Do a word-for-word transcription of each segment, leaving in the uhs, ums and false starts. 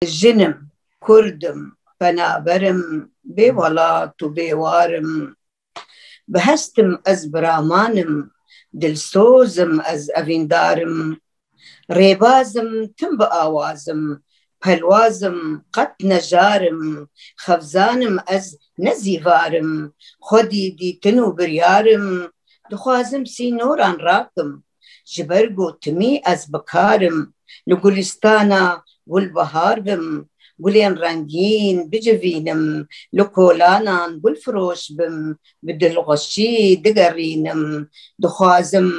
Jin im, Kurd im, penaber im, bê welat û bê war im. Bi hest im, ez biraman im, dilsoz im, ez evîndar im. Rêbaz im, tim bi awaz im, pelwaz im, qet ne jar im, xevzan im, ez ne zîvar im, xwedî dîtin û biryar im, dixwazim sînoran rakim, ji ber ku timî ez bi kar im, li gulistana gulbihar bim, gulên rengîn bicivînim, li kolanan gulfiroş bim, bi dilxweşî digerînim, dixwazim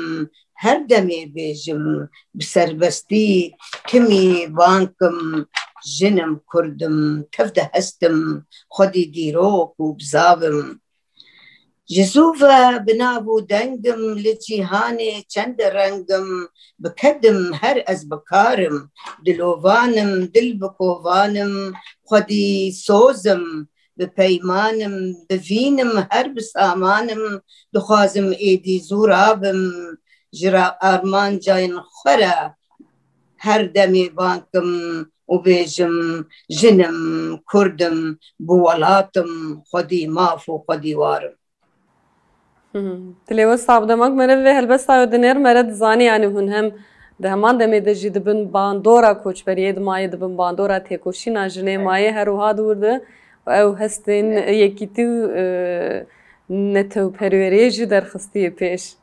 her demê bêjim, bi serbestî timî bang kim, jin im, Kurd im, tev de hest im, xwedî dîrok û bizav im. Ji zû ve bi nav û deng im, li cîhanê çend reng im, bi ked im, her ez bi kar im, dilovan im, dil bi kovan im, xwedî soz im, bi peyman im, bi vîn im, her bi saman im, dixwazim êdî zû rabim, ji ra-, armancên xwe re her demê bang kim û bêjim, jin im, Kurd im, bi welat im, xwedî maf û xwedî war im. Hı hı. Dilê we sax be. Dema ku mere vê helbesta we dinêr, mere dizanî, yanî hûn hem di heman demê de jî di bin bandora koçberiyê de mayê, di bin bandora têkoşîna jinê mayê, her wiha di wir de û ew hestên yekîtî û, e, netewperweriyê jî derxistiye pêş.